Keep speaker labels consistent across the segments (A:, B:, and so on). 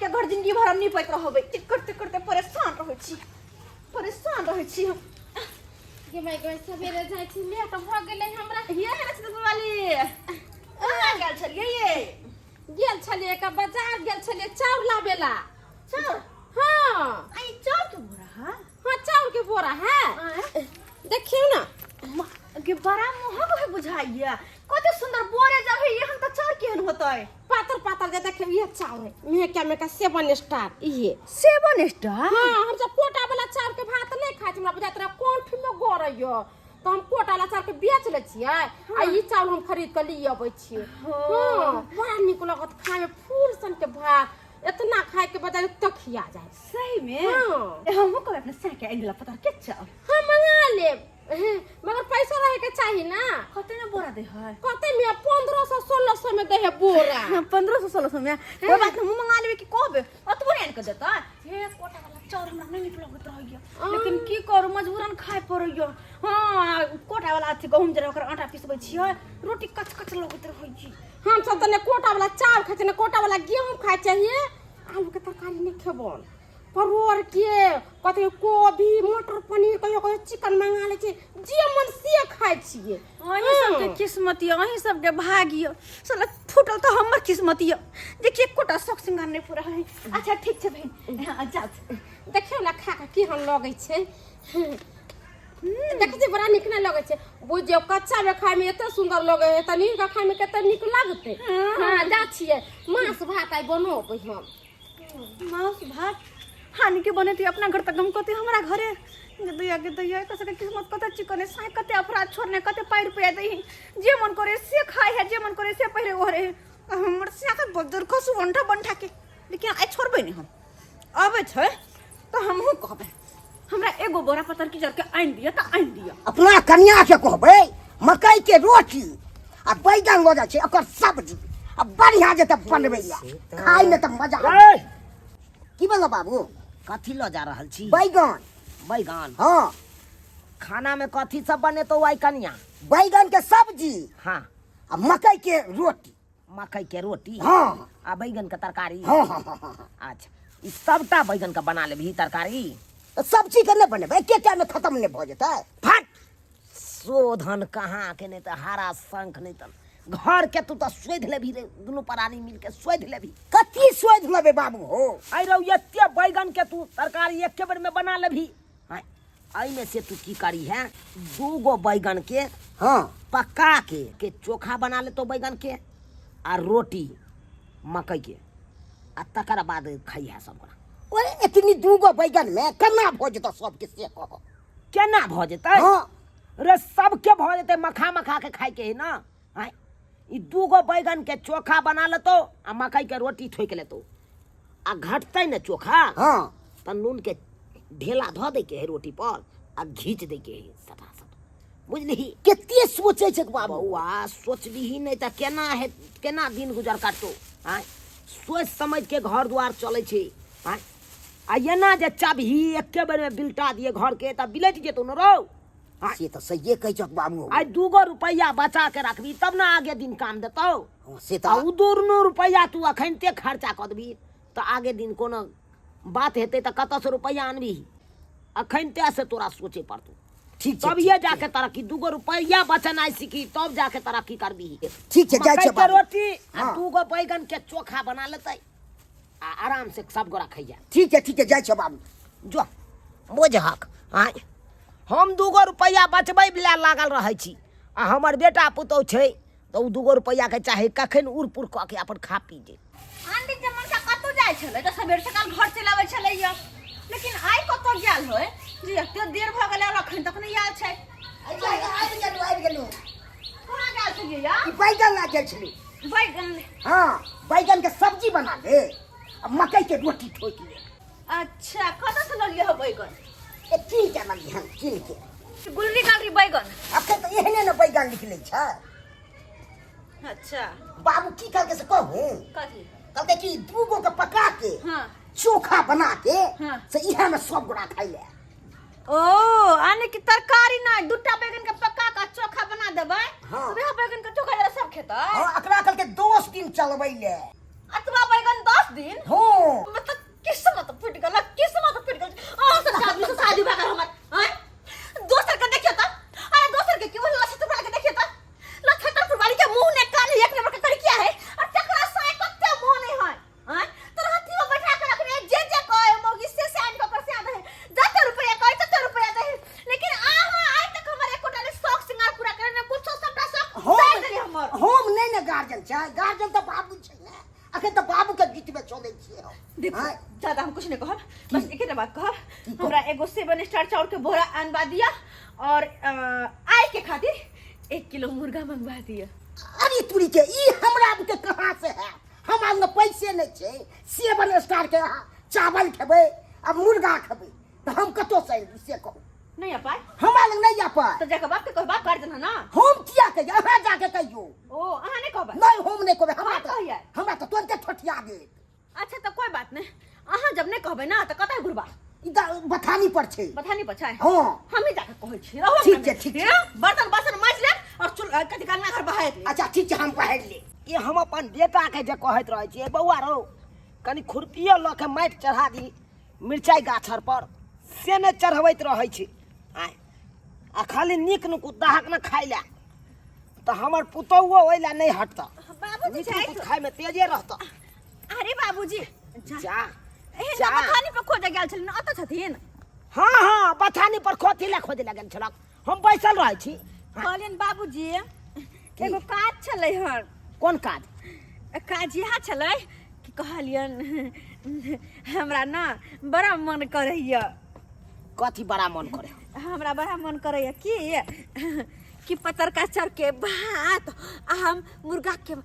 A: के घर जिंदगी भर हम निपैत रहबै। ई करते करते परेशान रहै छी, परेशान रहै छी हम।
B: गे माय गे, सवेरे जाइ छी, लेट भऽ गेलै हमरा।
A: ये है ना वाली, कहाँ गेल छलियै ये?
B: गेल छलियै का बाजार, गेल छलियै चाउर लाबे ला।
A: चाउर?
B: हाँ।
A: आई चाउर के बोरा है?
B: हाँ, चाउर के बोरा है।
A: आँय?
B: देखियौ ना।
A: गे, बड़ा महग है बुझाइया। कते सुंदर बोरे जब है, एहन तऽ चाउर केहन होतै?
B: पातर पातर जे देखियौ, इहे चाउर है। मेहका मेहका सेवन स्टार इहे।
A: सेवन स्टार?
B: हाँ, हम सब कोटा वाला चाउर के भात नहीं खाइ छी। हमरा बुझाइत रहे कोन में गरैया, तऽ हम कोटा वाला चाउर के बेच लै छियै आ ई चाउर हम खरीद के लिए अबै छियै। हाँ, बड़ा नीक लगत खाय में, फूल सन के भात। इतना खाय के बजाय तखिया जाय।
A: सही में?
B: हाँ।
A: ए, हमहूँ कहबै अपने सह के आनि देला पता के चाउर।
B: हाँ, मंगा लेब, मगर पैसा रहे के चाही ना।
A: कते ने बोरा दे है?
B: कते में, 1500 1600 में दे है बोरा।
A: हाँ, 1500 1600 में कोई बात नहीं, हम मंगा लेबै। की कहबै, ओतबो नहि आनि के देतै? हे, कोटा वाला चाउर हमरा नहि नीक लगैत रहैया, लेकिन की करू, मजबूरन खाय पड़ैया। हाँ, कोटा वाला अथी गहूम जे ओकर आटा पिसबै छियै, रोटी कच कच लगैत रहै छै।
B: हम सब तऽ ने कोटा वाला चावल खाइ छियै, ने कोटा वाला गेहूँ खाइ चाहिए। आलू के तरकारी नहि खेबन, परोड़ के कथी, कोबी, मटर पनीर, कहियो कहियो चिकन मंगा लै छियै, जे मन से खाइ छियै।
A: अहीं सबके किस्मत यऽ, अहीं सबके भाग्य यऽ। साला फूटल तऽ हमर किस्मत यऽ, देखिए एकोटा शौक श्रृंगार नहि पूरा है। अच्छा ठीक छै बहिन, हाँ, जाउ।
B: देखियौ ने खा कऽ केहन लगै छै। देखै छियै, बड़ा नीक नहि लगै छै? बुझियौ, कच्चा मे खायमे एते सुन्दर लगै है तऽ नीक खायमे कते नीक लगतै। हाँ, जा छियै, मांस भात आइ बनबै हम।
A: मांस भात हानि के बनेती अपना घर तक हम कते हमरा घरे दैया के दैया। एकर सबके किस्मत कते चिकन है। साँय कते अपराध छोड़ने, कते पाइ रुपया दही, जे मन करे से खाए है, जे मन करे से पहिरे ओढ़े है। आ हमर सिया के बदर खसु अंठा बंठा के। लेकिन आइ छोड़बै नहि हम। अबै छै तऽ हमहूँ कहबै, हमरा एगो बोरा पतर की जर के आनि दिअ तऽ आनि दिअ।
C: अपना कनिया के कहबै, मकई के रोटी आ बैगन लऽ जाइ छै ओकर सब्जी आ बढ़िया जे तऽ बनबैया, खाय में तऽ मजा आबै।
D: ए,
C: की बोलो बाबू?
D: कथी लऽ जा रहल छी?
C: बैगन।
D: बैगन?
C: हाँ।
D: खाना में कथी सब बनेतौ आइ कनिया?
C: बैगन के सब्जी।
D: हाँ।
C: आ मकई के रोटी।
D: मकई के रोटी?
C: हाँ।
D: आ बैगन के तरकारी?
C: हाँ हाँ हाँ हाँ।
D: अच्छा, ई सबटा बैगन के बना लेबही तरकारी?
C: तऽ सब्जी के नहि बनेबै, एके टाइम में खत्म नहि भऽ जेतै?
D: फट शोधन कहाँ के, नहि तऽ हरा शंख, नहि तऽ घर के तू तऽ शोधि लेबही रे। दुनू प्राणी मिल के शोधि लेबही।
C: कथी शोधि लेबै बाबू हो?
D: अरे रौ, एते बैगन के तू तरकारी एके बेर में बना लेबही? आँय, एहिमे से तू की करी है, दू गो बैगन के पका के चोखा बना लेतो बैगन के, आ रोटी मकई के, आ तकर बाद खइहा सब गोरा।
C: ओए, एतनी दूगो बैगन में केना भऽ जेतौ सबके से कह।
D: केना भऽ जेतै?
C: हाँ।
D: रे, सबके भऽ जेतै, मखा मखा के खाइके है ना। आँय, ई दूगो बैगन के चोखा बना लेतो आ मकई के रोटी ठोकि लेतो, आ घटतै ने चोखा तऽ नून के ढेला धऽ दै के है रोटी पर आ घीच दै के है सटासट, बुझलिही?
C: कते सोचै छै बाबू।
D: बौआ, सोचबिही नहि तऽ केना हे, केना दिन गुजर काटतो? आँय, सोचि समझि के घर दुआर चलै छै। आँय, आ एना जे चाबही एके बेरमे बिलटा दिए घरके तऽ बिलटि जेतौ ने रौ। आँय।
C: से तऽ सहिए कहै छक बाबू।
D: आइ दूगो रुपैआ बचा के रखबी तब ने आगे दिन काम देतौ।
C: हँ, से
D: आ
C: तऽ
D: उ दुनू रुपैआ तू अखनते खर्चा कऽ देबही तऽ आगे दिन कोनो बात हेतै तऽ कतऽसँ रुपैआ अनबही? अखनते से तोरा सोचे पड़तौ।
C: ठीक छै।
D: तब ये जाके तरक्की, दूगो रुपैआ बचनाइ सीखी तब जाके तरक्की करबी।
C: ठीक छै, जाइ
D: मकई
C: छै
D: के
C: बाबू।
D: रोटी आ दूगो बैगन के चोखा बना लेतै आ आराम से सब गोरा खैया।
C: ठीक छै, ठीक छै, जाइ छै बाबू।
D: जो बुझहक। आँय, हम दूगो रुपैआ बचबै लए लागल रहै छी आ हमर बेटा पुतहु छै तऽ ओ दूगो रुपैआके चाहे कखन उड़ पुड़ कऽ के अपन खा पी जे।
A: आन दिन जे मनसा कतौ जाइ छलै तऽ सबेर सकाल घर चलि आबै छलैया, लेकिन आइ कतौ गेल होय जे एते देर भऽ गेलै और अखन तक नहि आयल छै।
C: आबि गेलहुँ, आबि गेलहुँ।
A: कहाँ गेल छलियै या?
C: ई बैगन लए गेल छली।
A: बैगन?
C: हाँ, बैगन के सब्जी बना ले आ मकई के रोटी ठोकि ले।
A: अच्छा, कतऽ से ललियै हो बैगन?
C: ए, कीन के ललियै हन, कीन के।
A: गुलरी गालरी बैगन?
C: अखन तऽ एहने ने बैगन निकलै छै।
A: अच्छा।
C: बाबू की कहलकै से कहू?
A: कथी?
C: कहलकै कि दू गो के पका के चोखा बना के से इएह में सब गोरा खाइ ले।
A: ओ, आने की तरकारी नहि, दूटा बैगन के पका के चोखा बना देबै।
C: हाँ।
A: तऽ वएह बैगन के चोखा जरा सब खेतै।
C: हाँ, एकरा कहलकै 10 दिन चलबै ले।
A: अतबा बैगन 10 दिन?
C: हाँ।
A: देखो
C: आँय।
A: ज्यादा हम कुछ नहीं कहब, बस एके बात कहब,
C: कहब?
A: हमरा एगो 7 स्टार चाउर के बोरा अनवा दिया और आय के खातिर 1 किलो मुर्गा मंगवा दिया।
C: अरे तुरी के ई हमरा के कहाँ से है? हमरा लग पैसे नहीं छै। 7 स्टार के अहाँ चावल खेबै आ मुर्गा खेबै तऽ हम कतौ से अयबै से कहू।
A: नहीं आ पाए?
C: हमरा लग नहीं आ पाए।
A: तो जाके बाप के कहब, बाप गार्जियन है ना।
C: हम किया कहिए? अहाँ जाके कहियो।
A: ओ अहाँ नहीं कहबै?
C: नहीं, हम नहीं कहबै।
A: अहाँ कहिए।
C: हमरा तऽ तुरंते ठोठिया देत।
A: अच्छा तो कोई बात नहीं, अहाँ जब नहीं कहबै ना तऽ कतऽ घुरबा?
C: ई तऽ बथानी पर छै।
A: बथानी पर छै?
C: हाँ।
A: हम ही जाके कहै छी। रहू
C: ठीक
A: अंगना
C: छै,
A: में।
C: ठीक छै।
A: हे, बर्तन बासन माजि लेब और चूल, कथी अंगना घर बहारि लेब।
C: अच्छा ठीक छै, हम बहारि लेब।
D: ई हम अपन बेटा के जे कहैत रहै छियै, बौआ रौ कनि खुरपियो लऽ के माटि चढ़ा दी मिरचाइ गाछ आर पर, से नहि चढ़बैत रहै छै। आँय, आ खाली नीक नुकुत दाहक ने खाइ लए, तऽ हमर पुतहुओ ओहि लए नहि हटतऽ।
A: बाबूजी
D: नीक
A: जाइत।
D: नुकुत खाइमे तेजे रहतऽ।
A: अरे बाबूजी, जा।
D: जा,
A: एहन
D: जा।
A: बथानी पर खोजे गेल छलिन, अतऽ छथिन?
D: हाँ हाँ, बथानी पर खोथी लए खोजे लए गेल छलक, हम बैसल रहै छी।
A: कहलियनि बाबूजी, एगो काज छलै हन।
D: कोन काज?
A: काज इएह छलै कि कहलियनि हमरा ना बड़ा मन करैया।
D: कथी बड़ा मन करे?
A: हमरा बड़ा मन करैया कि पतरका चाउर के भात आ हम मुर्गा के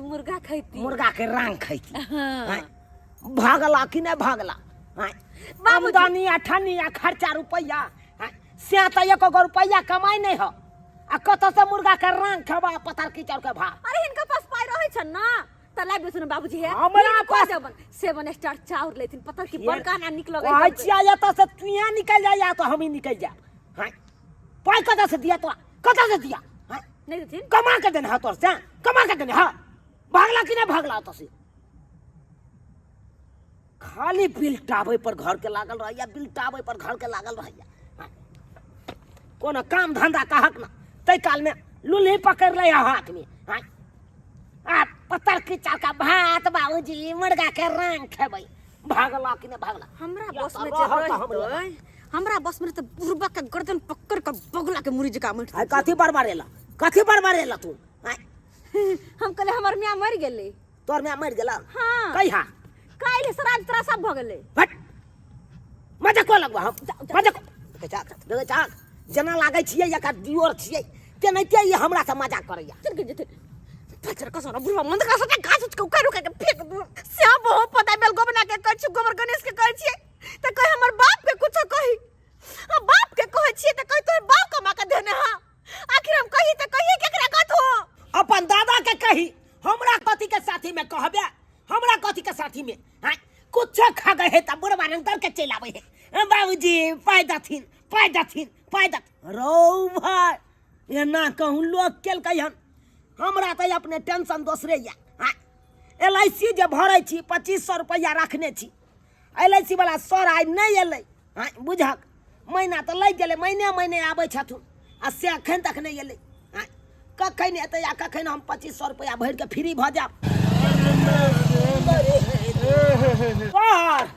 A: मुर्गा खैती।
D: मुर्गा के रंग खैती?
A: हाँ।
D: आँय, भागला कि नहि भागला? आँय,
A: बाबूजी।
D: आमदनी अठन्नी आ खर्चा रुपैआ, आँय, से तऽ एको गो रुपैआ कमाइ नहि ह, आ कतऽ से मुर्गा के रंग खेबा आ पतरकी चाउर के भात?
A: अरे हिनका पास पाइ रहै छन ना तऽ लाबि देथुन बाबूजी। हे
D: हमरा
A: हिनको
D: पास-
A: देबन 7 स्टार चाउर लेथिन, पतरकी बड़का ना निक लगै।
D: कहै छियै एतऽ से तुइया निकलि जाइया तऽ हमही निकलि जायब। आँय, पाइ कतऽ से दिया तोरा? कतऽ से दिया? आँय,
A: नहि देथिन?
D: कमा के देने ह तोर से? कमा के देने ह? भागला कि नहि भागला ओतऽ से? खाली बिल टाबै पर घर के लागल रहैया, बिल टाबै पर घर के लागल रहैया। आँय, कोनो काम धंधा कहक ना ताहि काल में लुल्ही पकड़ ले हाथ में। आँय, आ पत्थर की चाका भात बाबूजी मुर्गा के रंग खेबै। भागला कि नहि भागला?
A: हमरा
D: या
A: बस
D: तऽ
A: में जे
D: रहत तऽ हमरे।
A: रहितै, हमरा बस में तऽ बुढ़बा के गर्दन पकड़ के बगुला के मुड़ी जकाँ मटि
D: आइ कथी बड़बड़ेला? कथी बड़बड़ेला तू? आँय,
A: हम कहले हमर मियाँ मरि गेलै।
D: तोर माय मरि गेला?
A: हाँ।
D: कहिया?
A: काल्हि श्राद्ध तोरा सब भऽ गेलै।
D: हट, मजा को लगबा हम मजा को देखै छहक, देखै छहक जेना लागै छियै एकर दियोर छियै तेनाहिते ई हमरा से मजाक करैया।
A: चल के जेतै पचर कसर बुढ़बा मंद का सटा गाछ उच के उखाड़ उखाड़ के फेंक दू। श्याम बहु पता बेल गोबना के कहै छी, गोबर गणेश के कहै छियै तऽ कहे हमर बाप के कुछो कही, आ बाप के कहै छियै तऽ कहे तोहर बाप कमा के देने हा। आखिर हम कही तऽ कहिए केकरा कथो?
D: अपन दादा के कही, हमरा कथी के साथी में कहबे? हमरा कथी के साथी में? हाँ, कुछो खा गए है त बुढ़वा रंग दर के चलि आबै है, बाबूजी पाइ दथिन, पाइ दथिन, पाइ दथिन। रौ भाय, एना कहूँ लोग केलकै हन? हमरा तऽ अपने टेंशन दोसरे यऽ। हाँ, एल I C जे भरै छी 2500 रुपैआ रखने छी। एल I C वाला सर आइ नहि एलै। हाँ, बुझक महीना तऽ लागि गेलै, महीने महीने आबै छथुन आ से एखन तक नहि एलै। हाँ, कखन एतै आ कखन हम 2500 रुपैआ भरिके फ्री भऽ जायब? सर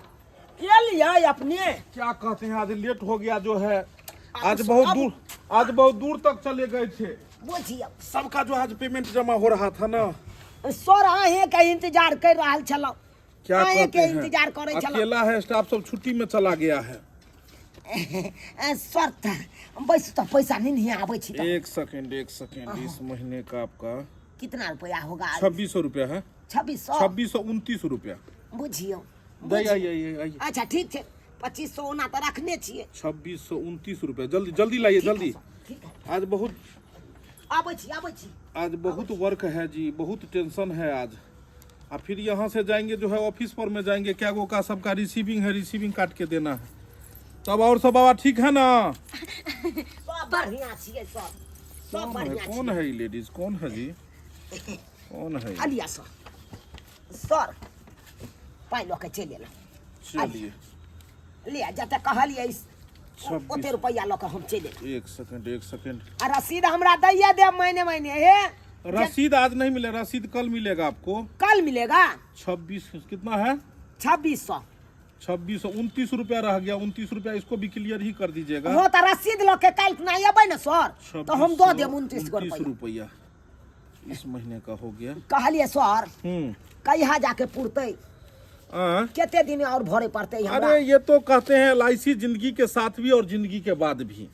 D: के लिए अपने
E: क्या कहते हैं, आज लेट हो गया जो है, आज बहुत दूर, आज बहुत दूर तक चले गए थे।
D: बुझियौ
E: सबका जो आज पेमेंट जमा हो रहा था ना।
D: सर अहें के इंतजार कर रहल छलहुँ।
E: क्या
D: अहें
E: कहते
D: के
E: हैं,
D: इंतजार करै छलहुँ।
E: अकेला है, स्टाफ सब छुट्टी में चला गया है।
D: सर तऽ बैसू तऽ पैसा नहीं नहीं आबै छी तऽ।
E: एक सेकंड, एक सेकंड, इस महीने का आपका
D: कितना रुपया होगा?
E: 2600 रुपया है।
D: 2600?
E: 2629 रुपया।
D: बुझियौ।
E: दे, आइए, आइए, आइए।
D: अच्छा ठीक छै, 2500 ओना तऽ रखने छियै।
E: 2629 रुपया, जल्दी जल्दी लाइए,
D: ठीक है
E: जल्दी।
D: सर, ठीक है।
E: आज बहुत
D: आबै छी, आबै छी।
E: आज बहुत वर्क है जी, बहुत टेंशन है आज। आ फिर यहाँ से जाएंगे जो है ऑफिस पर में जाएंगे, क्या गो का सबका रिसीविंग है, रिसीविंग काट के देना है। तब और सब बाबा ठीक है ना?
D: सब बढ़िया छियै सर, सब
E: कौन है?
D: बढ़िया।
E: कौन है ये लेडीज? कौन है जी, कौन है?
D: अलिया सर, सर पाइ लऽ के चलि एलहुँ।
E: चलिए।
D: लिअ, जते कहलियै
E: 26
D: ओते रुपैआ लऽ कऽ हम चलि एलहुँ।
E: एक सेकंड, एक सेकंड।
D: आ रसीद हमरा दैया देब महीने महीने हे।
E: रसीद आज नहीं मिले, रसीद कल मिलेगा आपको।
D: कल मिलेगा?
E: 26 कितना है?
D: 2600।
E: 2629 रुपया रह गया, 29 रुपया इसको भी क्लियर ही कर दीजिएगा।
D: हो तऽ रसीद लऽ के काल्हि खुना एबै ने सर तऽ हम दऽ देब 29 गो
E: 29
D: रुपैआ।
E: रुपया इस महीने का हो गया।
D: कहलियै सर, कहिया जाके पुरतै?
E: हाँ?
D: कते दिन और भरे पड़ते हमरा?
E: अरे ये तो कहते हैं एल जिंदगी के साथ भी और जिंदगी के बाद भी।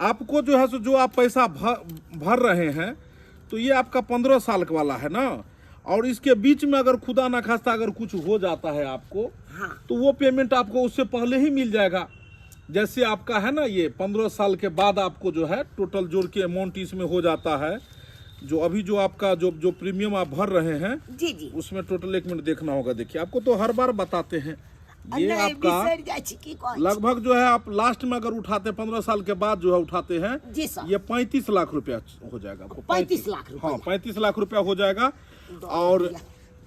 E: आपको जो है सो जो आप पैसा भर रहे हैं तो ये आपका 15 साल का वाला है ना, और इसके बीच में अगर खुदा ना खास्ता अगर कुछ हो जाता है आपको,
D: हाँ।
E: तो वो पेमेंट आपको उससे पहले ही मिल जाएगा। जैसे आपका है ना ये 15 साल के बाद आपको जो है टोटल जोड़ के अमाउंट इसमें हो जाता है, जो अभी जो आपका जो जो प्रीमियम आप भर रहे हैं
D: जी जी
E: उसमें टोटल, एक मिनट देखना होगा। देखिए आपको तो हर बार बताते हैं, ये
D: नहीं,
E: आपका
D: बिसरि जाइ छी की कहै छी।
E: लगभग जो है आप लास्ट में अगर उठाते हैं 15 साल के बाद जो है उठाते हैं
D: जी सर।
E: ये 35 लाख रुपया हो जाएगा आपको।
D: 35 लाख रुपया।
E: हाँ 35 लाख रुपया हो जाएगा। और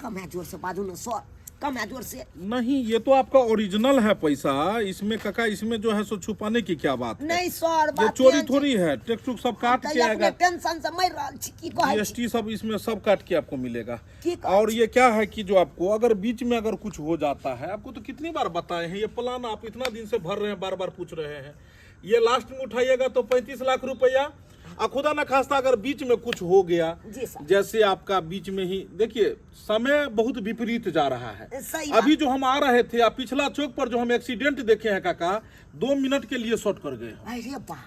D: कम है जोर से बाजू ना सर, कम है जोर से।
E: नहीं ये तो आपका ओरिजिनल है पैसा, इसमें काका इसमें जो है सो छुपाने की क्या बात है?
D: नहीं सर,
E: ये
D: बात
E: चोरी
D: केहन छै?
E: थोड़ी है, टैक्स टूक्स सब काट के
D: तऽ अपने
E: आएगा,
D: टेंशन से मरि रहल छी की कहै छी।
E: जीएसटी सब इसमें सब काट के आपको मिलेगा।
D: की कहै
E: और ये क्या है कि जो आपको अगर बीच में अगर कुछ हो जाता है, आपको तो कितनी बार बताए हैं ये प्लान आप इतना दिन से भर रहे हैं, बार बार पूछ रहे हैं, ये लास्ट में उठाइएगा तो 35 लाख रुपया। आ खुदा ना खास्ता अगर बीच में कुछ हो गया,
D: जी सर।
E: जैसे आपका बीच में ही देखिए समय बहुत विपरीत जा रहा है।
D: सही
E: अभी जो हम आ रहे थे, आप पिछला चौक पर जो हम एक्सीडेंट देखे हैं काका, 2 मिनट के लिए शॉर्ट कर गए।
D: अरे बा,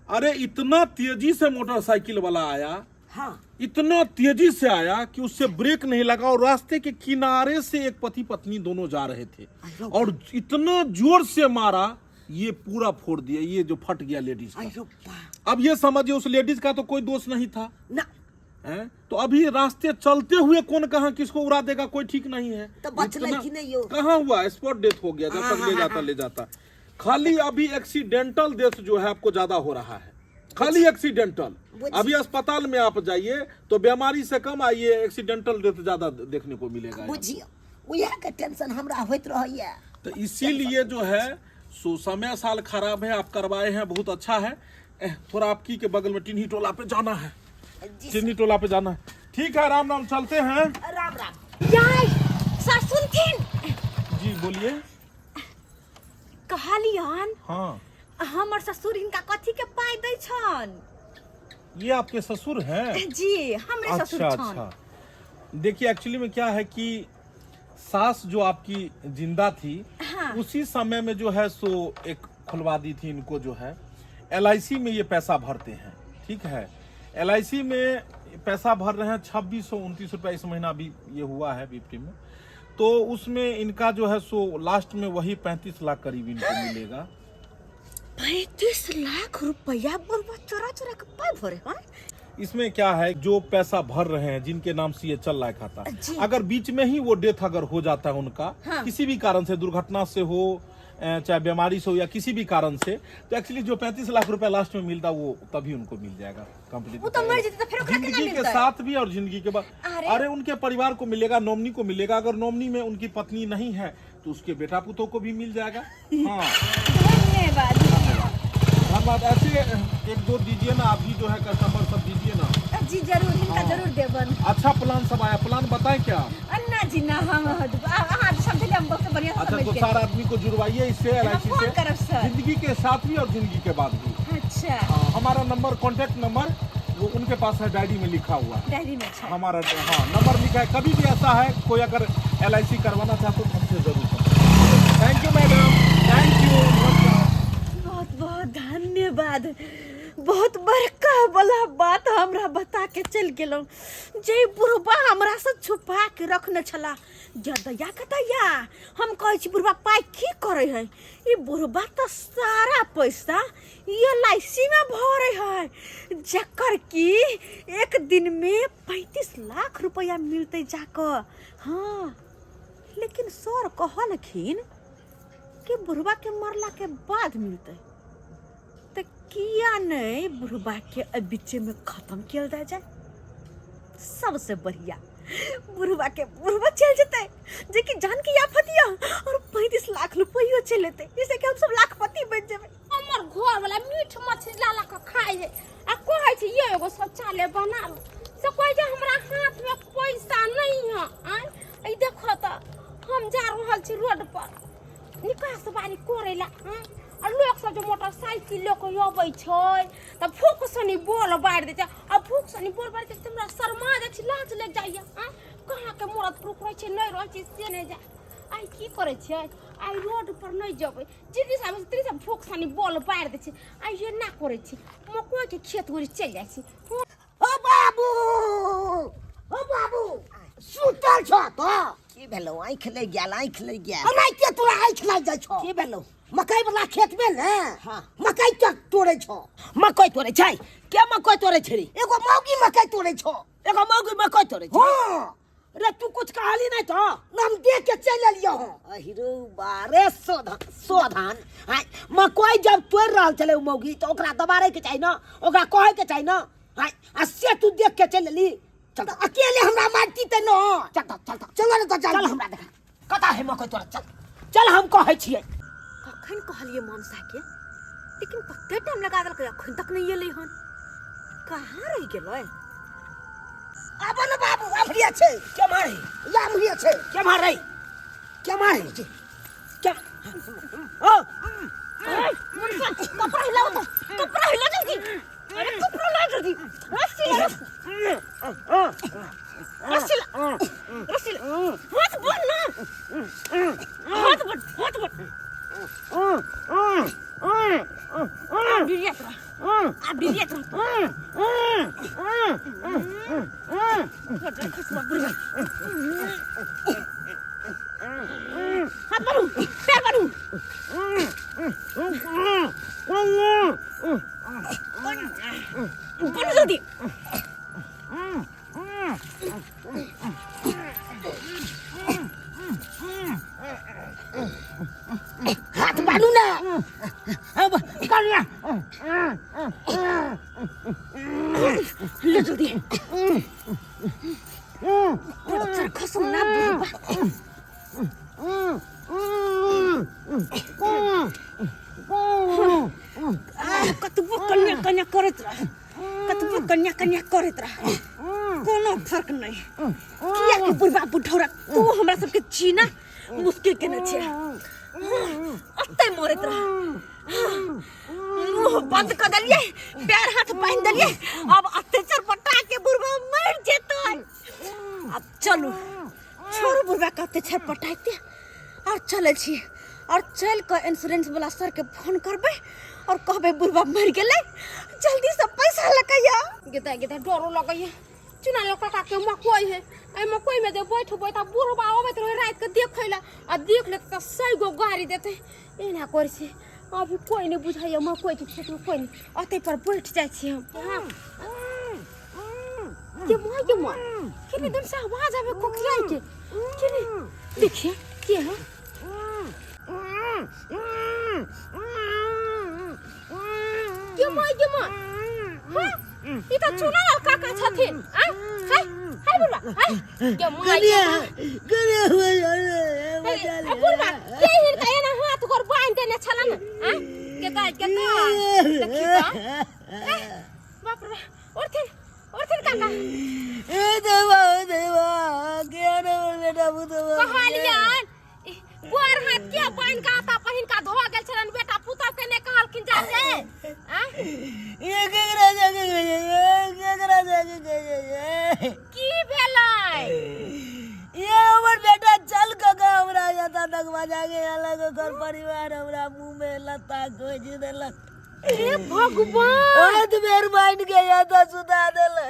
E: अरे इतना तेजी से मोटरसाइकिल वाला आया,
D: हाँ
E: इतना तेजी से आया कि उससे ब्रेक नहीं लगा, और रास्ते के किनारे से एक पति पत्नी दोनों जा रहे थे, और इतना जोर से मारा ये पूरा फोड़ दिया, ये जो फट गया लेडीज का।
D: अरे बा,
E: अब ये समझिए उस लेडीज का तो कोई दोष नहीं था
D: ना
E: हैं? तो अभी रास्ते चलते हुए कौन कहाँ किसको उड़ा देगा कोई ठीक नहीं है।
D: तो बचलै
E: इतना-
D: कि नहीं यो?
E: कहाँ हुआ, स्पॉट डेथ हो गया, जब तक ले जाता ले जाता। खाली अभी एक्सीडेंटल डेथ जो है आपको ज्यादा हो रहा है, खाली एक्सीडेंटल। अभी अस्पताल में आप जाइए तो बीमारी से कम आइए, एक्सीडेंटल डेथ ज्यादा देखने को मिलेगा।
D: बुझियौ उएह के टेंशन हमरा होइत रहैया।
E: तो इसीलिए जो है सो समय साल खराब है, आप करवाए हैं बहुत अच्छा है। थोड़ा आपकी के बगल में टिन्ही टोला पे जाना है,
D: जी
E: टिन्ही टोला पे जाना है। ठीक है, राम राम, चलते हैं।
D: राम राम।
A: याय सर सुनथिन।
E: जी बोलिए।
A: कहलियन
E: हाँ
A: हमर ससुर हिनका कथी के पाइ दै छन?
E: ये आपके ससुर हैं?
A: जी हमरे ससुर
E: अच्छा
A: छन।
E: अच्छा, देखिए एक्चुअली में क्या है कि सास जो आपकी जिंदा थी,
A: हाँ।
E: उसी समय में जो है सो एक खुलवा दी थी इनको, जो है एलआईसी में ये पैसा भरते हैं, ठीक है। एलआईसी में पैसा भर रहे हैं 2629 रुपया इस महीना भी ये हुआ है बीपी में, तो उसमें इनका जो है सो लास्ट में वही 35 लाख करीब इनको मिलेगा।
A: 35 लाख रुपया बुढ़बा चोरा चोरा के पाइ भरे हन।
E: इसमें क्या है, जो पैसा भर रहे हैं जिनके नाम से ये चल रहा है खाता,
A: जी।
E: अगर बीच में ही वो डेथ अगर हो जाता है उनका,
A: हाँ।
E: किसी भी कारण से, दुर्घटना से हो, चाहे बीमारी से हो या किसी भी कारण से, तो एक्चुअली जो 35 लाख रुपया लास्ट में मिलता वो तभी उनको मिल जाएगा कंप्लीट।
A: वो तो मर जेतै तऽ फेर ओकरा केना
E: जिंदगी के
A: मिलतै?
E: साथ भी और जिंदगी के बाद।
A: अरे।
E: अरे उनके परिवार को मिलेगा, नॉमिनी को मिलेगा। अगर नॉमिनी में उनकी पत्नी नहीं है तो उसके बेटा पुतोह को भी मिल जाएगा। हाँ
A: धन्यवाद।
E: धन्यवाद। ऐसे एक दो दीजिए ना, आप भी जो है कस्टमर सब दीजिए ना।
A: जी जरूर, हिनका जरूर देबन।
E: अच्छा प्लान सब आया, प्लान बताएं क्या?
A: अन्ना जी ना, हम अहाँ समझलियै, हम बहुत बढ़िया से
E: अच्छा
A: समझ
E: तो
A: गेलियै।
E: सारा आदमी को जुड़वाइए इससे
A: हम
E: एलआईसी
A: फोन
E: से,
A: करब सर।
E: जिंदगी के साथ भी और जिंदगी के बाद भी।
A: अच्छा
E: हाँ, हमारा नंबर, कॉन्टेक्ट नंबर वो उनके पास है, डायरी में लिखा हुआ है
A: डायरी में छै।
E: हमारा, हाँ नंबर लिखा है। कभी भी ऐसा है कोई अगर एलआईसी करवाना चाहते हो तो हमसे जरूर। Thank you madam, thank you, नमस्कार।
A: बहुत बहुत धन्यवाद। बहुत बड़का वाला बात हमरा बता के चलि गेलहुँ जे बुढ़बा हमरा से छुपा के रखने छला। दैया के दैया, हम कहै छी बुढ़बा पाइ की करै है, ई बुढ़बा तऽ सारा पैसा एल I सी में भरे है, जकर कि एक दिन में 35 लाख रुपया मिलतै जाकऽ। हाँ लेकिन सर कहलखिन कि बुढ़बा के मरला के बाद मिलतै, तऽ किया नहीं बुढ़बा के एहि बीचे में खत्म कयल जाय। सबसे बढ़िया बुढ़बा के बुढ़बा चलि जेतै, जेकि जान के आफत यऽ, और 35 लाख रुपयो चलि एतै, जाहिसँ कि हमसब लाखपति बनि जेबै।
B: हमर घर वाला मीट मछली ला ला के खाइ है आ कहै छै ये एगो शौचालय बना लो, से कहै छै हमरा हाथ में पैसा नहीं है। आँय ई देखो तऽ हम जा रहल छी रोड पर निकास बारी करै ला। आँय आ लोक सब जे मोटरसाइकिल लऽ कऽ अबै छै तऽ फूक सनी बोल बारि दै छै, आ फूक सनी बोल बारि दै छै तऽ हमरा शर्मा जाइ छै, लाज लागि जाइए। आँय कहाँके मरद पुरुख रहै छै नहि रहै छै से नहि जाय। आइ की करै छियै, आइ रोड पर नहि जेबै। जिनगी आबै छै तिनकी भूख सानी बल बारि दै छै। आइ एना करै छी, मकई के खेत गोरी चलि जाइ छी।
C: ओ बाबू, ओ बाबू, सुतल छ तो?
D: की भेलौ? आँखि लागि गेल, आँखि लागि गेल।
C: हमरा के तोरा आँखि लागि जाइ छौ?
D: की भेलौ?
C: मकई वाला खेत में ने।
D: हाँ।
C: मकई तक तोड़े छौ।
D: मकई तोड़े छै? के मकई तोड़े छै रे?
C: एगो मौगी मकई तोड़े छौ।
D: एगो मौगी मकई तोड़े छै?
C: हाँ।
D: रे तू कुछ कहली नहीं तो?
C: हम देख के चल एलियो हूँ।
D: अहिरो बारे सोधान सोधान। आय मकई जब तोड़ रहल छलै उ मौगी तो ओकरा दबारे के चाही न, ओकरा कहे के चाही न। आय आ से तू देख के चल एली। चल
C: तो अकेले हमरा मारती त न।
D: चल चल चल
C: चल ने तो
D: चल हमरा देखा कता है मकई तोरा। चल चल हम कहै छियै।
A: कखन कहलियै मनसा के, लेकिन कते टाइम लगा देलकै, अखन तक नहि एलै हन, कहाँ रहि गेलै?
C: आब न बाबू, अमरिया छै।
D: के मारे?
C: या अमरिया छै।
D: के मारे? के मारे? के ओ
A: मनसा, कपड़ा हिलाओ तो, कपड़ा हिला जल्दी। अरे कपड़ा हिला जल्दी। रस्सी ला, रस्सी ला, रस्सी ला। हाथ बन ना, हाथ बन, हाथ बन। आब डिरिया तोरा, आब डिरिया तोरा। हाथ बढ़ू, पैर बढ़ू, बनू जल्दी।
C: हाथ बानू ना।
D: अब कन्या
A: ले जल्दी। पत्थर खसम ना बुढ़बा। आब कतबो कन्या कन्या करैत रह, कतबो कन्या कन्या करैत रह, कोनो फर्क नहीं। किया कि बुढ़बा बुढ़ौरा तू हमरा सबके जीना मुश्किल केने छै। ओतै मरैत रह। मुंह बंद कर देलियै, पैर हाथ बांधि देलियै, अब अत्याचार पटा के बुढ़बा मरि जेतै। अब चलू, छोड़ू बुढ़बा के अत्याचार पटाइते और चलै छी और चल कऽ इंश्योरेंस वाला सर के फोन करबै और कहबै बुढ़बा मरि गेलै, जल्दी से पैसा लऽ के आउ।
B: गेदा गेदा डरो लगैया। चुना लोग काका के मकई है, एहि मकई में जे बैठबै तऽ बुढ़बा अबैत रहै राति के देखै ला, आ देख लेतै तऽ 100 गो गारि देतै। एना करै छै, अभी कोई नहि बुझैया मकई के खेत में कोई नहि, ओतै पर बैठ जाइ छी हम। हाँ। के माय के माय, कितने दिन से आवाज आवे कोकियाई के, किने देखिए के है? के माय के माय, हाँ ई त चुना लाल काका छथिन। आ हाय हाय बुढ़वा, हाय के माय के माय। अरे बुढ़वा के हिनका एना हाथ गोर बांधि देने छलन? आ के दाइ के दाइ, देखी त। बाप रे, उठथिन उठथिन काका।
D: ए देवा देवा के रे बेटा पुतवा?
B: कहलियन गोर हाथ के बान्हि के आता पहिन का धो गेल छलन, बेटा पुतहु के नहि कहलखिन जाके। आ
D: ये केकरा जाके केकरा जाके
B: की भेलै?
D: ये हमर बेटा चल कका हमरा जाता तक जाके अलग ओकर परिवार हमरा मुंह में लत्ता खोज देलक।
B: हे भगवान,
D: हाथ बेर बांध के जाता सुता देलक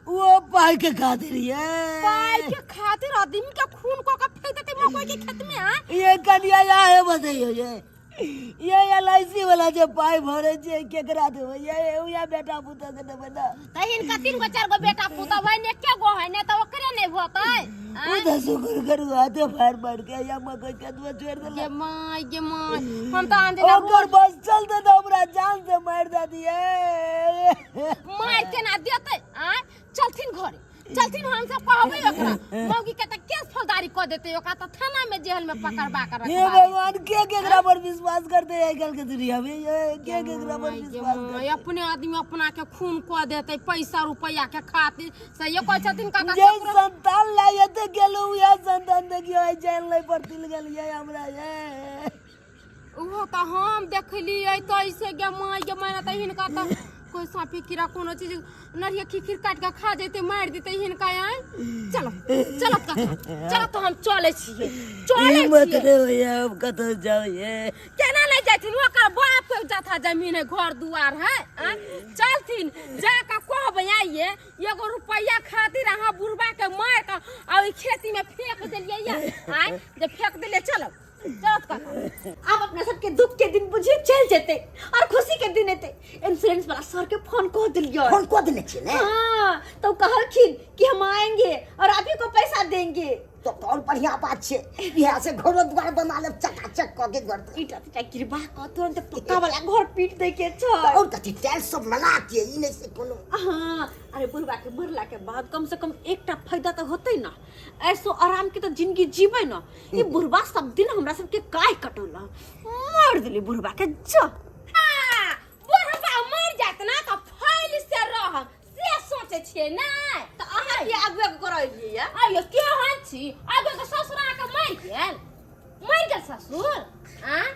D: वो पाई के खातिर। ये
B: पाई के खातिर आदमी के खून को के फेंक देते मकई के खेत में? हाँ
D: ये कनिया या है बताइयो, ये एल I C वाला जे पाई भरे छै केकरा देबै? ये उया बेटा पुतोह के देबै ना?
B: तऽ हिनका 3 गो 4 गो बेटा पुतोह है ने, एके गो है ने, तऽ ओकरे नहि होतै?
D: ओ तऽ शुक्र करू हाथे फाड़ मार के या मकई के दुआ छोड़ देलक।
B: गे my गे my, हम तऽ आन दिना
D: ओकर बस चलते तऽ हमरा जान से मारि दे दिए।
B: मार केना देतै? आँय, चलथिन घरे चलथिन, हम सब कहबै ओकरा मौगी के तऽ केस फौजदारी कऽ देतै, ओकरा तऽ थाना में जेल में पकड़बा के
D: हे
B: रखबा।
D: भगवान, के केकरा पर विश्वास करते है आजकल के दुनिया में? ये के केकरा पर
B: my गे
D: विश्वास
B: my, अपने आदमी अपना के खून कऽ देतै पैसा रुपैआ के खातिर। सही कहै छथिन काका।
D: जे संतान ला एते गेलहुँ उएह संतान देखियौ आइ जान लै पर तिल गेल ये हमरा। ये
B: ओहो तऽ हम देखलियै तऽ ऐसे गे my गे my, तऽ हिनका तऽ कोई साँपी कीड़ा कोनो चीज नरिया खिखिर काटि कऽ खा जेतै मारि देतै हिनका आइ। चलो चलो काका, चलो तो हम चलै छियै, चलै
D: मत
B: छियै।
D: रे भैया, हम कतौ जाउ ये।
B: केना नहि जाथिन? ओकर बाप के जथा जमीन है, घर दुआर है। आँय? चलथिन, जाके कहबै आइये एगो रुपैआ खातिर अहाँ बुढ़बा के मारि कऽ आ ओहि खेती में फेंक देलियै या आँय, जे फेंक देलियै। चलो चलो काका।
A: आब अपना सबके दुख के दिन बुझिए चल जेते और खुशी के दिन एते। इंश्योरेंस वाला सर के फोन कह दिलियै।
C: फोन कऽ देने छियै ने?
A: हाँ, तो कहलखिन कि हम आएंगे और आप ही को पैसा देंगे।
C: तो और बढ़िया बात छै, इएह से घरो द्वार बना लेब चकाचक कऽ के घर द्वार।
A: ईटा तीटा गिरबा कऽ तुरंत पक्का वाला घर पीट दे के छै।
C: और कथी, टाइल्स सब लगा के, ई नहि से कोनो।
A: हाँ, अरे बुढ़वा के मरला के बाद कम से कम एकटा फायदा तो होते ना, ऐसो आराम के तो जिंदगी जीवे ना। ई बुढ़वा सब दिन हमरा सबके काय कटौला, मार दिली बुढ़वा के जा।
B: हाँ, बुढ़वा मर जात ना तऽ फैल से रहब से सोचे छियै नै?
A: तऽ अहाँ की आगू आगू करलियै या?
B: अयो केहन छी, आगू के ससुर अहाँके मरि गेल, मरि गेल ससुर? आँ?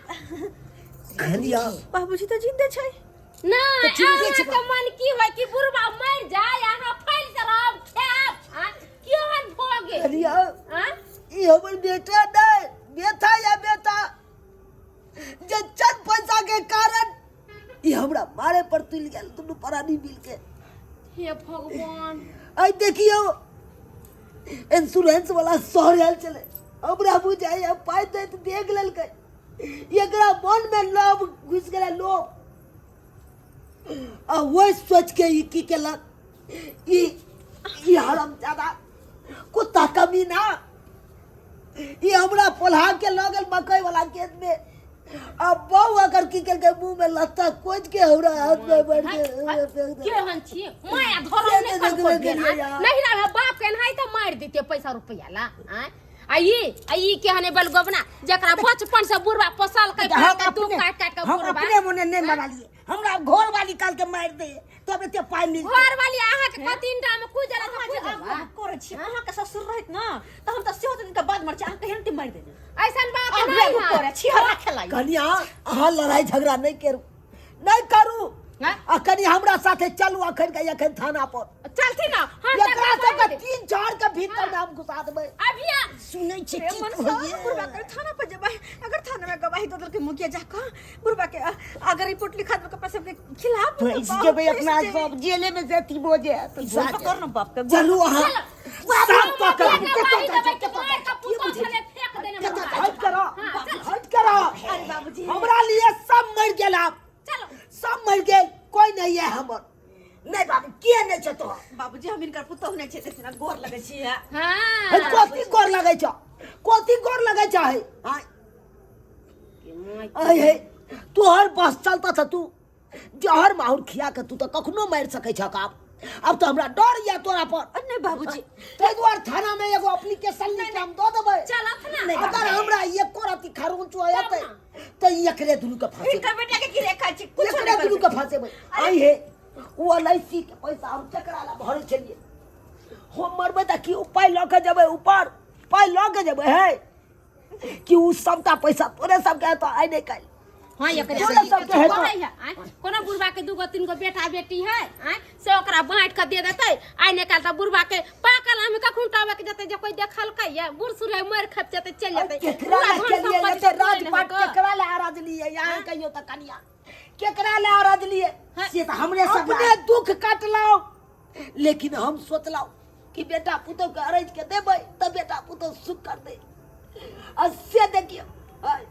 D: कहलियै
A: बाबूजी तऽ जिंदे छै।
B: नहि,
C: तऽ जिंदे छै।
B: अहाँके मन की होइ कि बुढ़वा मरि जाय, अहाँ फैल से रहब खायब? आँ? केहन भऽ गेल?
D: कहलियै
B: आँ?
D: ई हमर बेटा नहि, बेटा या बेटा जे चंद पैसा के कारण ई हमरा मारे पर तुलि गेल दुनू प्राणी मिल के।
B: हे भगवान।
D: आई देखियो इंश्योरेंस वाला सर आयल छलै, हमरा बुझाइया पाइ दैत देख लेलकै, एकरा मन में लोभ घुसि गेलै, लोभ, आ वही सोच के ई की केलक ई ई हरामजादा कुत्ता कमीना ई हमरा पोल्हा के लऽ गेल मकई वाला खेत में। आ बहु अगर की केलकै मुंह में लत्ता कोचि के हमरा हाथ में बढ़ के फेंक देलकै।
B: केहन छी, माया धरम
D: से
B: नहि
D: तऽ
B: कनको
D: देखबे
B: भेल,
D: केलियै
B: आँय?
D: यार।
B: नहिरा में बाप के एनाहि तऽ मारि दिते पैसा रुपैआ ला। आँय? आ ई केहन बलगोबना जकरा बचपन से बुढ़वा पोसलकै,
C: तऽ हम
B: पालकै, दुख
C: अपने
B: काटि काटि कऽ
C: हम
B: बुढ़वा।
C: अपने मोने नहि मरलियै, हमरा घर वाली काल के मारि दे तब एते पाइ मिलतै।
B: घर वाली अहाँके कतीनटा में खुजल है,
A: अहाँ जे
B: खुजल
A: आगू
B: है।
A: आगू करै छी, अहाँके ससुर रहैत ना तऽ हम तऽ सेहो दिन के बाद मर छी, अहाँ केहन मारि देने।
B: ऐसन बात
A: आगू
B: नहीं
A: आगू
B: है।
A: करै छी, हरा खेलाइ।
D: कनिया अहाँ लड़ाई झगड़ा नहि करू, नहि करू।
B: हैं?
D: आ कनि हमरा साथे चलू अखन के अखन थाना पर।
B: चलती ना, हम
D: एकरा
B: तकरा
D: सबके
B: मारि देब।
D: 3-4 के भीतर में हम घुसा देबै।
B: अभी आ-
C: सुनै छै
A: रे
C: की
A: मन
C: कहैये?
A: सँ बुढ़बा के थाना पर जेबै, अगर थाना में गवाही दऽ देलकै मुखिया जा कऽ बुढ़बा के अगर रिपोर्ट लिखा देलकै अपना सबके खिलाफ तऽ
C: फँसि
A: बहुत
C: जेबै अपना
A: फँसि जेबै।
C: सब जेले में जेती बोजे।
A: गोर पकड़ न बाप के, गोर
D: चलू अहाँ
B: साफ
D: साफ कऽ
B: कऽ
D: कऽ
B: गवाही देबै कि मारि कऽ पुतोह छलै फेंक देने बुढ़बा।
D: हट करो, हट करो।
A: अरे बाबूजी।
D: हमरा लिए सब मरि गेल आब।
B: चलो।
D: सब मरि गेल, कोई नहीं है हमर।
C: नहीं बाबू, के नहीं छै तोहर?
A: बाबूजी हम इनकर पुतोह नहीं छै, देखिन गोर लगै छी।
B: हाँ।
D: हे, कथी गोर लगै छौ, कथी गोर लगै छौ? हे, आय। आय हे, तोहर बस चलता छ, तू जहर माहुर खिया के तू तो कखनो मारि सकै छक। आब अब तो हमरा डर या तोरा पर।
A: नहीं बाबूजी।
D: ताहि दुआरे थाना में एगो एप्लीकेशन लिख के हम दऽ देबै।
B: चलत ना।
D: अगर हमरा एको रति खरोंच आयतै तऽ ई एकरे दुनू के फंसेबै।
A: इनकर बेटा के की रेखा छी, कुछो
D: एकरे
A: नहि
D: दुनू के
A: करबै।
D: फंसेबै। आइ हे, ओ एल I C के पैसा हम केकरा लए भरै छलियै? हम मरबै तऽ की ओ पाइ लऽ के जेबै ऊपर? पाइ लऽ के जेबै हे कि उ सबटा पैसा तोरे सबके हेतौ आइ नहि काल्हि।
B: हाँ, एकरे
D: तोरे
B: सबके
D: सबके हेतौ।
B: कहै है, आँय? कोनो बुढ़बा के 2 3 गो बेटा बेटी है, आँय? से ओकरा बाँटि कऽ दे देतै। आइ नहि काल्हि तऽ बुढ़बा के पाकल आम कखन टाबक जेतै जे कोई देखलकै ये, बूढ़ सूढ़ है, मरि खपि जेतै, चलि जेतै।
D: केकरा
B: पूरा
D: लए
B: धन
D: केलियै
B: सम्पत्ति
D: एते
B: पूरे नहि
D: राजपाट?
B: होतौ।
D: केकरा लए अरजलियै यहाँ कहियो तऽ कनिया, केकरा लए अरजलियै?
C: से तऽ हमरे सब
D: अपने दुख काटलहुँ, लेकिन हम सोचलहुँ कि बेटा पुतोह के अरज के देबै तऽ बेटा पुतोह सुख करतै, आ से देखियौ आइ।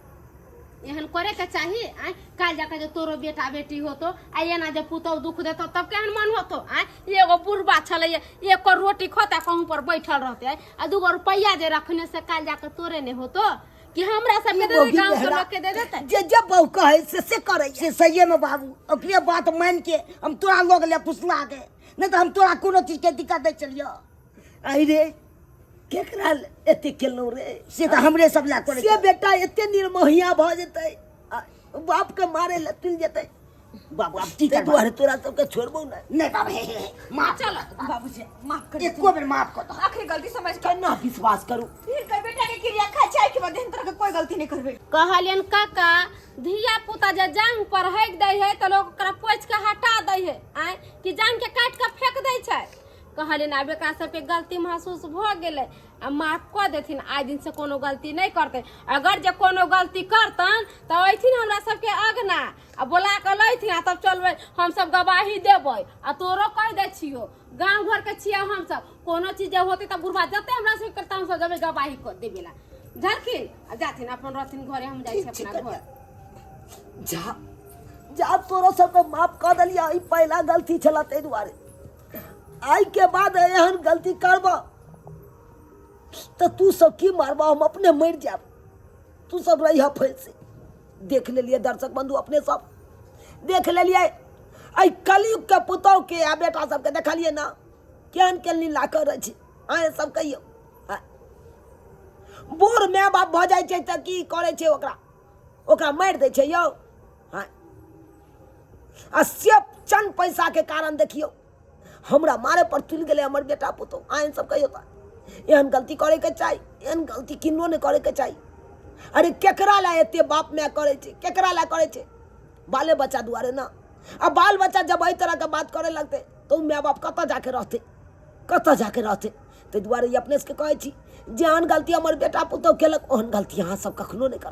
B: एहन करे के चाही। आँय, काल्हि जाके जे तोरो बेटा बेटी होतो आ एना जे पुतोह दुख देतो तब केहन मन होतो? आँय, एगो बुढ़बा छलै एक रोटी खोता कहूँ पर बैठल रहते, आँय, आ 2 रुपैआ जे रखने से काल्हि जाके तोरे नहि होतो कि हमरा सबके दे दे,
D: मौगी
B: गाँव के
D: मेहरा
B: लोग के दे देतै।
D: जे जे बहु कहै से से करै।
C: से सहिए में बाबू, अपने बात मान के हम तोरा लग ले फुसला के, नहीं तो हम तोरा कोनो चीज के दिक्कत नहीं चलियो।
D: आई रे, केकरा एते केलहुँ रे?
C: से तऽ हमरे सब लए करै।
D: से बेटा एते निर्मोहिया भऽ जेतै, आ बाप के मारे लए तुलि जेतै।
C: बाबू आब की
D: ताहि
C: करबै?
D: दुआरे तोरा सबके छोड़बौ नहि।
C: नहीं बाबू, हे, हे, हे, माफ
B: चल
A: बाबूजी माफ कर,
C: एको बेर माफ कर दो।
A: आखिरी गलती समझ के
D: केना विश्वास करू?
A: हिनकर बेटा के क्रिया खाइ छी। छी आइ के बाद एहन तरह के कोई गलती नहीं करबै।
B: कहलियन काका, धिया पुता जे जांग पर हगि दै है तऽ लोक ओकरा पोछि के हटा दै है, आँय कि जांग के काटि के फेंक दै छै। कहलियन आब एकरा सबके गलती महसूस भऽ गेलै आ माफ कऽ देथिन, आइ दिन से कोनो गलती नहि करतै। अगर जे कोनो गलती करतन तऽ अयथिन हमरा सबके अगना आ बोला कऽ लैथिन आ तब चलबै, हमसब गवाही देबै। आ तोरो कहि दै छियौ, गाँव घरके छियै हमसब, कोनो चीज जे होतै तऽ बुढ़बा जते हमरा सबके करता हमसब जेबै गवाही कऽ देबै ला। बुझलखिन? आ जाथिन अपन रहथिन घरे, हम जाइ छी अपना घर।
D: जा जा, तोरो सबके माफ कऽ देलियै, ई पहिला गलती छल ताहि दुआरे। आइ के बाद एहन गलती करब तऽ तू सब की मारब, हम अपने मरि जायब, तू सब रहिह फैल से। देख लेलियै दर्शक बंधु, अपने सब देख लेलियै एहि कलयुग के पुतोह के आ बेटा सबके देखलियै ना केहन केहन लीला करै छै। अहाँ सब कहियौ, बूढ़ माय बाप भऽ जाइ छै तऽ की करै छै, ओकरा ओकरा मारि दै छै यौ। हाँ, आ से चंद पैसा के कारण देखियौ हमरा मारे पर तुलि गेलै हमर बेटा पुतोह। अहाँ सब कहियौ तऽ एहन गलती करैके चाही? एहन गलती किन्नो नहि करैके चाही। अरे केकरा लए एते बाप माय करै छै? केकरा लए करै छै? बाले बच्चा दुआरे ने। आ बाल बच्चा जब एहि तरहके बात करे लगतै तऽ ओ माय बाप कतऽ जाके रहतै, कतऽ जाके रहतै? ताहि दुआरे ई अपने सबके कहै छी, जेहन गलती हमर बेटा पुतोह केलक ओहन गलती अहाँ सब कखनो नहि करब।